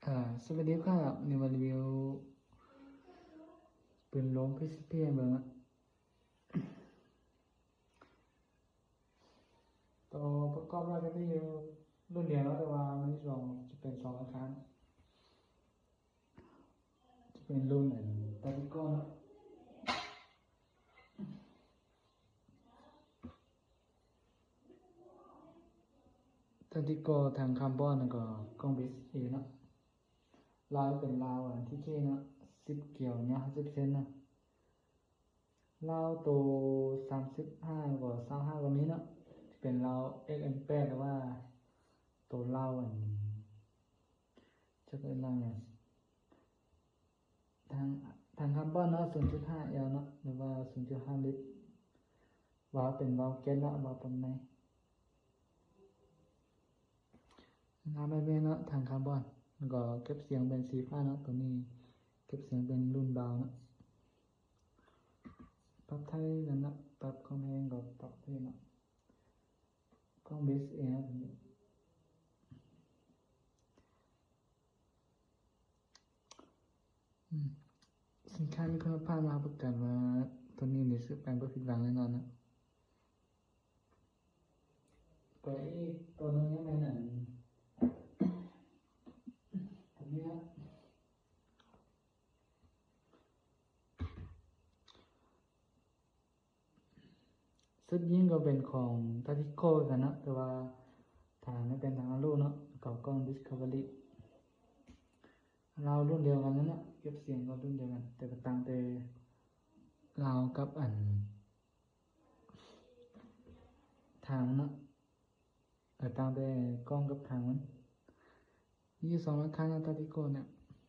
ອ່າ ສະຫວັດດີຄັບ ນີ້ມາຣີວິວປືນໂລງ ພີຊີພີ ໃຫ້ເບິ່ງນະ. ໂຕປະກອບແລ້ວກໍມີຢູ່ລຸ້ນດຽວເນາະ ແຕ່ວ່າມັນສອງ ຈະເປັນສອງລາຄາ ຈະເປັນລຸ້ນອັນ ຕາຕິໂກເນາະ. ຕາຕິໂກ ຖັງຄາບອນ ແລ້ວກໍກ້ອງບີສເອເນາະ. ລາວເປັນລາວອັນທີເຄເນາະ ສິບກຽວ ຍາວຫ້າສິບເຊັນເນາະ. ລາວໂຕສາມສິບຫ້າ ແລ້ວກໍຊາວຫ້າກໍມີເນາະ ຈະເປັນລາວເອັກເອັມແປດ ຫຼືວ່າໂຕລາວອັນ ຈັກເອີ້ນລາວຫຍັງ ຖັງ ຖັງຄາບອນເນາະ ສູນຈຸດຫ້າແອລເນາະ ຫຼືວ່າສູນຈຸດຫ້າລິດ. ວາວເປັນວາວແກັສເນາະ ວາວປານໃນ ງາມແບບນີ້ເນາະ ຖັງຄາບອນ ແລ້ວກໍເກັບສຽງເປັນສີຟ້າເນາະ. ໂຕນີ້ເກັບສຽງເປັນລຸ້ນບາວເນາະ. ປັບໄທກັນເນາະ ປັບຄວາມແຮງກໍປັບໄທເນາະ. ກ້ອງບີສເອເນາະ ໂຕນີ້ ອືມ ສິນຄ້າມີຄຸນນະພາບ ຮັບປະກັນວ່າໂຕນີ້ນີ້ຊື້ໄປບໍ່ຜິດຫວັງແນ່ນອນເນາະ. ແຕ່ອີກໂຕໜຶ່ງຍັງແມ່ນອັນ ໂຕນີ້ນະ. ຊຸດຍິງກໍເປັນຂອງຕາຕິໂກຄືກັນເນາະ ແຕ່ວ່າຖັງນັ້ນເປັນຖັງອາລູເນາະ ແລ້ວກໍກ້ອງດິສຄັບເວີຣີ ລາວລຸ້ນດຽວກັນນັ້ນເນາະ ເກັບສຽງກໍລຸ້ນດຽວກັນ ແຕ່ກໍຕ່າງແຕ່ລາວກັບອັນ ຖັງເນາະ. ເອີ ຕ່າງແຕ່ກ້ອງກັບຖັງມັນ. ມີຢູ່ສອງລາຄາເນາະ ຕາຕິໂກເນຍ.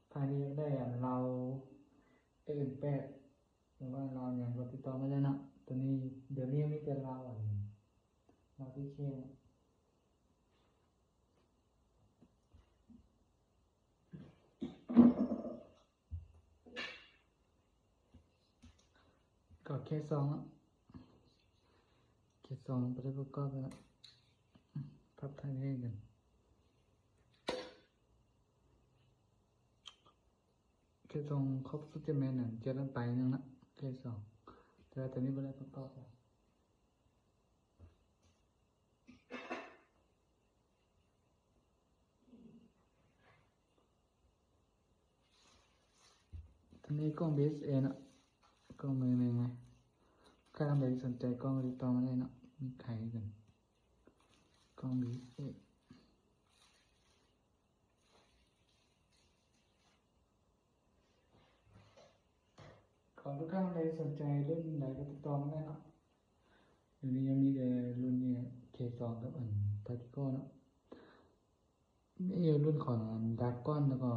ໃຜທີ່ຢາກໄດ້ອັນລາວເອັກເອັມແປດ ຫຼືວ່າລາວຫຍັງກໍຕິດຕໍ່ມາໄດ້ເນາະ. ໂຕນີ້ ດຽວນີ້ມີແຕ່ລາວອັນ ລາວທີເຄເນາະ. ກໍເຄສອງເນາະ ເຄສອງບໍ່ໄດ້ປະກອບແລ້ວ ປັບຖ່າຍໃຫ້ກັນ. ເຄສອງຄົບສຸດຈະແມ່ນອັນເຈັດລ້ານປາຍໜຶ່ງເນາະ ເຄສອງ ແຕ່ວ່າໂຕນີ້ບໍ່ໄດ້ປະກອບແລ້ວ. ໂຕນີ້ກ້ອງບີສເອເນາະ ກ້ອງມືໜຶ່ງເນາະ. ໃຜທ່ານໃດສົນໃຈກ້ອງຕິດຕໍ່ມາໄດ້ເນາະ ມີຂາຍຄືກັນ ກ້ອງບີສເອ. ຂອງລູກຄ້າໃດສົນໃຈລຸ້ນໃດກໍຕິດຕໍ່ມາໄດ້ເນາະ. ດຽວນີ້ຍັງມີແຕ່ລຸ້ນນີ້ ເຄສອງ ກັບອັນຕາຕິໂກເນາະ. ມີຢູ່ລຸ້ນຂອງອັນດຣາກອນ ແລ້ວກໍ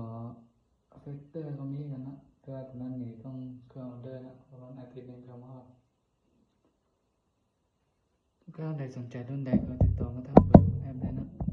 ແຟັກເຕີກໍມີກັນເນາະ ແຕ່ວ່າໂຕນັ້ນນີ້ຕ້ອງເຄື່ອງອອເດີເນາະ ປະມານອາທິດໜຶ່ງເທື່ອມາຮອດ. ລູກຄ້າໃດສົນໃຈລຸ້ນໃດກໍຕິດຕໍ່ມາທາງເບີແອັບໄດ້ເນາະ.